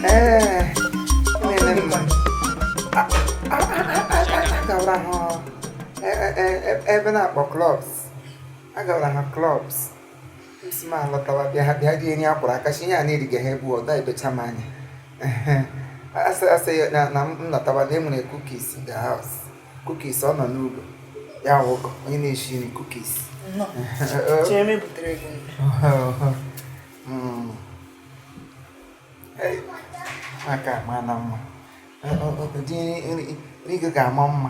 Ee, na-eme mma. Agawara ha ebe na-akpọ clubs. Agawara ha clubs. M sị m alọtawa bịa bịa rie nri akwụrụ aka shi ihe a na-erighị ha ebu ọda edocha m anya. Asị asị na m lọtawa na e nwere cookies in the house. Cookies ọ nọ n'ụlọ. Ya wụgo onye na-eshi nri cookies. Chere m ebutere gị nri. Maka ama na mma. Ụdị nri gị ga-ama mma.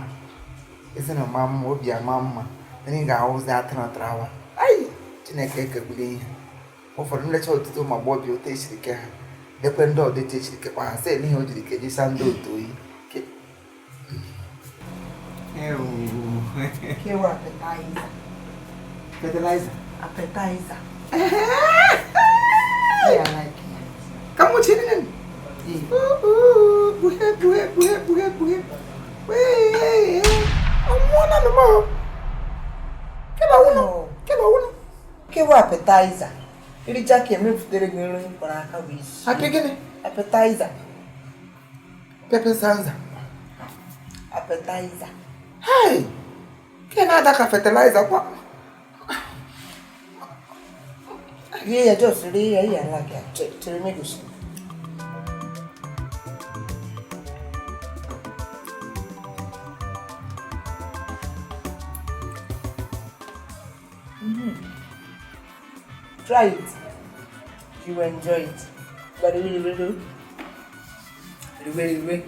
Ezinụlọ ma mma, obi ama mma. Nri ga-awụzi atụrụ atụrụ. Ai! Chineke ekegbule ihe. Ụfọdụ nlecha ọtụtụ ụmụ agbọghọbịa otu esiri ke ha. Lekwe ndị ọdụ etu esiri kekwa ha sị n'ihe o jiri kejisa ndị otu oyi. Kewa appetizer. Fertilizer. Appetizer. Yeah, I like it. Ka m nwụchiri nne m. Buhe buhe buhe buhe buhe. Wee. Ọnwụọla nụ m. Kela wụnụ. Kela wụnụ. Kewa appetizer. Iricha ka emefutere gị nri kwara aka bụ isi. Akị gịnị? Appetizer. Pepe sanza. Appetizer. Hey! Ke na-ada ka fertilizer kwa. Rie ya just rie ya ya like ya. Chere m egosi. Try it. You will enjoy it. But really, really, really, really,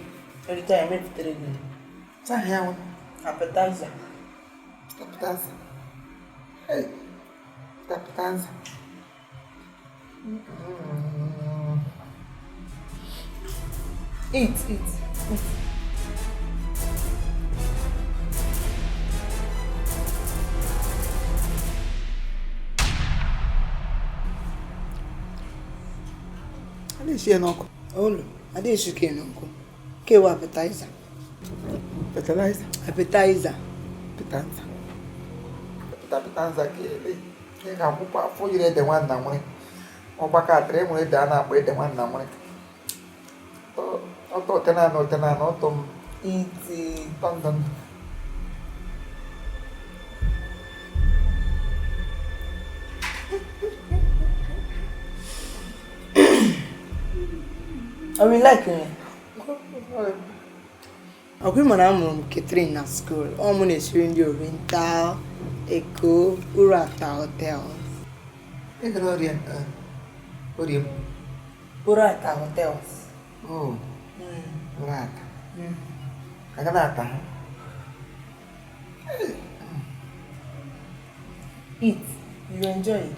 every time I make it, Saha ya nwụ. appetizer. Appetizer. Hey! Appetizer. Eat, eat, eat. A na-esi ya n'ọkụ. Olu, adịghị esi n'ọkụ. Kewa appetizer. Fertilizer. Appetizer. Pitanza. Pita pitanza ka ebe. Ị ga-akwụkwọ afọ yiri ede nwanna nwere. Ọgbakọ atịrị e nwere ede a na-akpọ ede nwanna nwere. Ọtọ otenanị otenanị ọtọ m Eat it. tọndọn. I will like it. Ọkwa ịma na amụrụ m catering na school. Ọ mụ na-esiri ndị Oriental, Eko, Urata Hotels. Ị gara orie orie m. Urata Hotels. Oh, ụra ata. Aga na-ata ha. Eat. You enjoy it.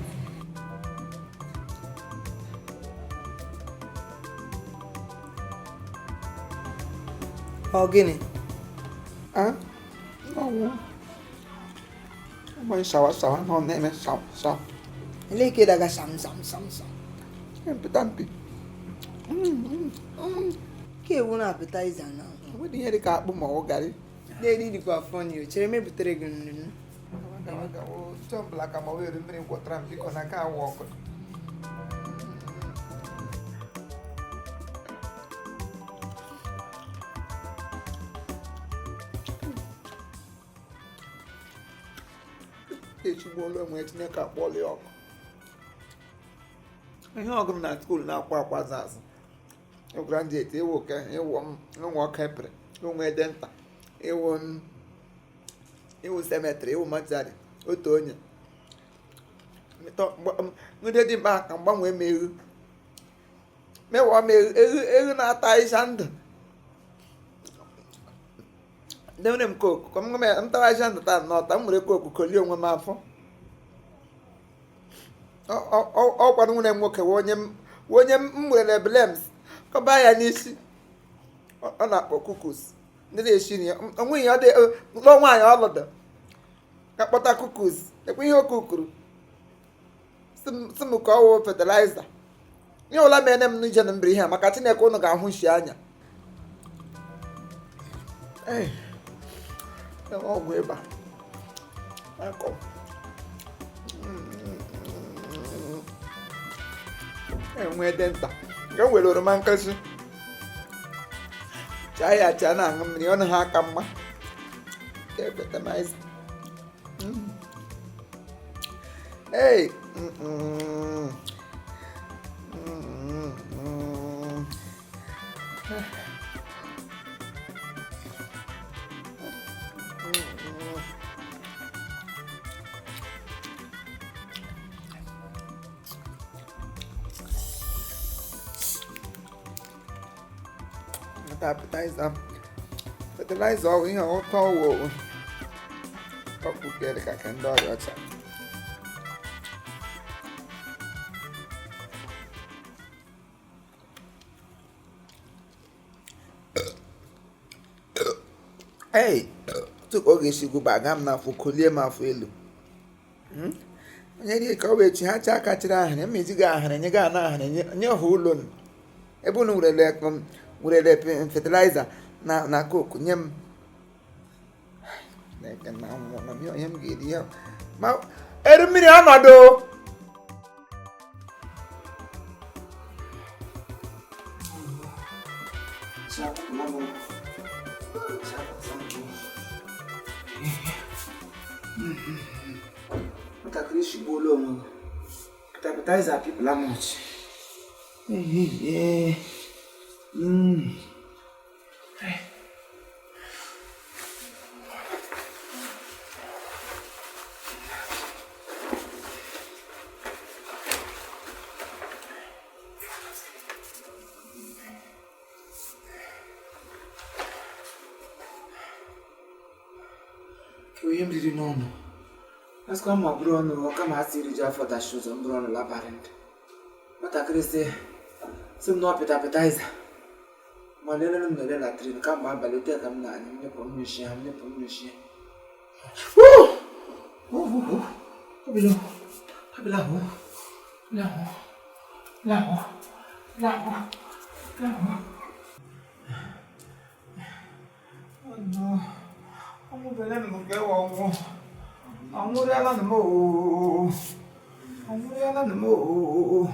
Ọ gịnị? Ah, ọwụ. Ụmụ shawa shawa nọ na-eme shawa shawa. Elee ka ị daga sam sam sam sam? Mpịta mpi. Ka ewu na appetizer na. Enweghị ihe dị ka akpụ ma ọ garị. Na-eri dịkwa funny o. Chere m ebutere gị nri m. Chọmbụla ka ma were mmiri gwọtara m biko na nke awụ ọkụ. Echigbuola onwe Chineke akpọọla ya ọkụ. Ihe ọgụ m na skuul na-akwa akwa azụ azụ. Graduate ịwụ ke ịwụ m ịwụ ọka epere ịwụ edenta ịwụ m ịwụ cemetery ịwụ mortuary otu onye ndị dị mkpa ka mgbanwe m ewu mewọ m ewu ewu ewu na-ata ahịhịa ndụ dewere m coke ka m m tara ahịhịa ndụ taa n'ọta m were coke kolie onwe m afọ ọ kwara nwunye m nwoke wee onye m were blems kọba ya n'isi ọ na-akpọ kukus ndị na-esi nri onweghị ọ dị lụọ nwaanyị ọlọdọ ka kpọta kukus ekwe ihe o kukuru si m ka ọ wụ fertilizer ihe ọbụla mere m n'ije na mbiri ihe a maka Chineke ụnụ ga-ahụ nshi anya. Ee, ọgwụ ịba akọ enwe denta nke m were oroma nkịrịsị. Chaa ya chaa na-aṅụ mmiri ọnụ ha aka mma. Nke fertilizer. Hey! Mm-mm. Mm-mm. Nweta appetizer. Fertilizer ọwụ ihe ụtọ ọwụ ọkpụ kere ka ka ndị ọrịa ọcha. Ei, tupu ọ ga-esi gwụba aga m n'afọ kolie m afọ elu. Onye rie ka ọ wee chi ha chaa aka chịrị ahịrị mma ejighị ahịrị nye gaa na ahịrị nye ọha ụlọ nụ. Ebe unu werele fertilizer na coke nye m. Chineke na nwụọ na m ihe m ga-eri ya. Ma eru mmiri ọnọdụ. Nwatakịrị shigbuola onwe gị. Appetizer apịpụla m ọchị. Ee. Ihe m riri n'ọnụ asịkwa ma bụrụ ọnụ kama a sị iri ji afọ dachi ụzọ m bụrụ ọnụ labarị ndụ. Nwatakịrị sị sị m na ọ pịtapịtaiza ma lelere m na-ele latrin kamgbe abalị tee ka m na-anya nyepụ m nyochi ya nyepụ m nyochi ya. Ọnwụrịala m oo. Ọnwụrịala m oo.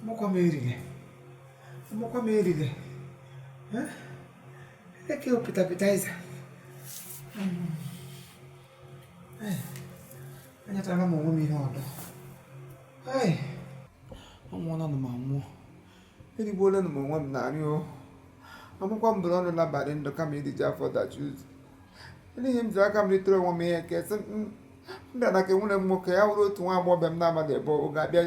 Mụkwa m eriri. Mụkwa m eriri. Eke pịtapịtaiza. Anyatara m onwe m ihe ọdọ. Anwụọla m anwụọ. Erigbuola m onwe m narị o. Amụkwa m bụrụ ọnụ labalị ndụ kama iri ji afọ dachi ụzọ. N'ihi m ji aka m ritere onwe m ihe nke sị m bịa na nke nwunye m nwoke ya wụrụ otu nwa agbọghọbịa m na-amaghị ebe ọ ga-abịa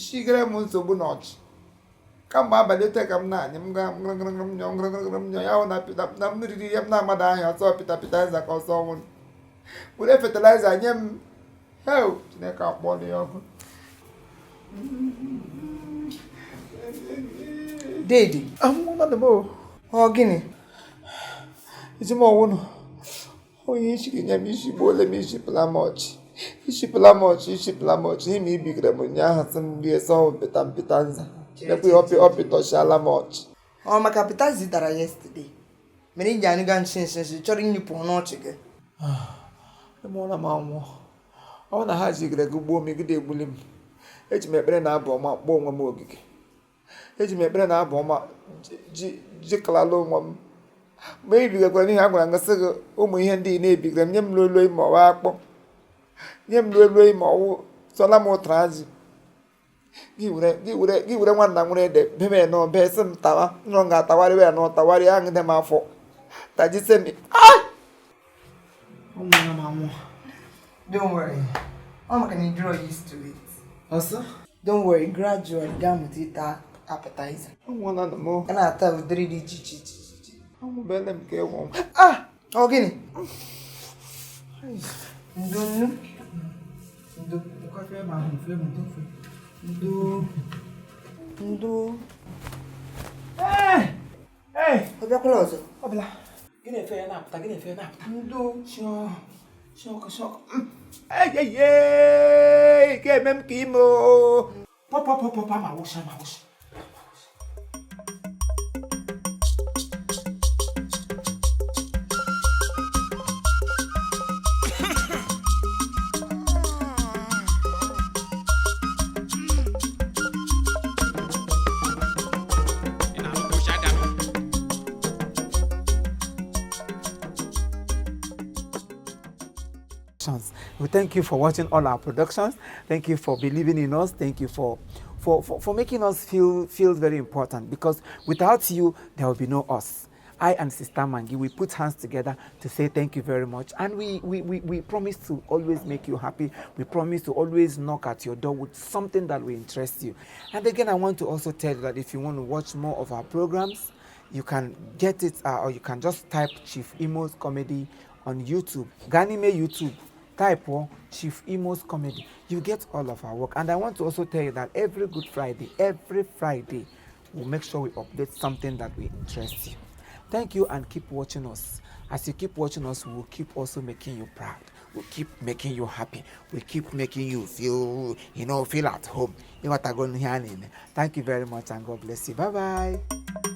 shigere m nsogbu n'ọchị. Kamgbe abalị ete ka m na-anyị m gaa ngịrịngịrị m nyọ ngịrịngịrị m nyọ ya hụ na m riri ihe m na-amada ahịa ọsọ pịtapịtaiza ka ọsọ nwụrụ. Were fertilizer nye m. Heo, Chineke akpọọla ya ọkụ. Dede. Anwụọla m o. Ọ gịnị? Iji m ọnwụ nọ. Onye isi gị nye m isi gbuola m isi pụla m ọchị. Isi pụla m ọchị, isi pụla m ọchị. Ime ibigara m ụnyaahụ sị m rie sọ pịta mpịta nza. Lekwa ya ọpịtọchiala m ọchị. Ọ maka pịtazi dara yesterday. Mere iji anyụga nshi nshi nshi chọrọ inyụpụ ọnụ ọchị gị. Emụọla m anwụọ. Ọ na ha jigere gị gbuo m igide egbuli m. Eji m ekpere na abụ ọma kpọọ onwe m ogige. Eji m ekpere na abụ ọma jikalala onwe m. Mgbe e bigakwara n'ihe a gwara m gị sị gị ụmụ ihe ndị ị na-ebigara m nye m lolo ma ọwa akpụ. Nye m lolo ma ọwụ sọla m ụtara ji. Gị were nwanna nwere ede beme nọ bee sị m tawa nrọ m ga-atawarị ya nọ tawarị ya aṅụde m afọ. Tajise m. Ọnwụọla m anwụọ. Don't worry. Ọ maka na ị dịrọ used to it. Ọsọ? Don't worry, gradually ga-amụta ịta appetizer. Anwụọla m o. Ga na-ata ụdịrị dị iche iche iche iche. Anwụbeela m ka ịnwụ. Ọ gịnị? Ndo nnu. Ndo. Ndo. Ndo. Ọ bịakwala ọzọ? Ọ bịala. Gị na-efe ya na-apụta, gị na-efe ya na-apụta. Ndo. Shọkụ, shọkụ. Eyeye! Ka eme m ka ime o. Pọpọ pọpọ pọ ma wụsha ma wụsha. We thank you for watching all our productions. Thank you for believing in us. Thank you for making us feel very important, because without you, there will be no us. I and Sister Mangi, we put hands together to say thank you very much. And we promise to always make you happy. We promise to always knock at your door with something that will interest you. And again, I want to also tell you that if you want to watch more of our programs, you can get it or you can just type Chief Imo's Comedy on YouTube. Gaa n'ime YouTube, type oh, Chief Imo's Comedy. You get all of our work. And I want to also tell you that every Good Friday, every Friday, we'll make sure we update something that will interest you. Thank you and keep watching us. As you keep watching us, we'll keep also making you proud. We'll keep making you happy. We'll keep making you feel at home. Thank you very much and God bless you. Bye bye.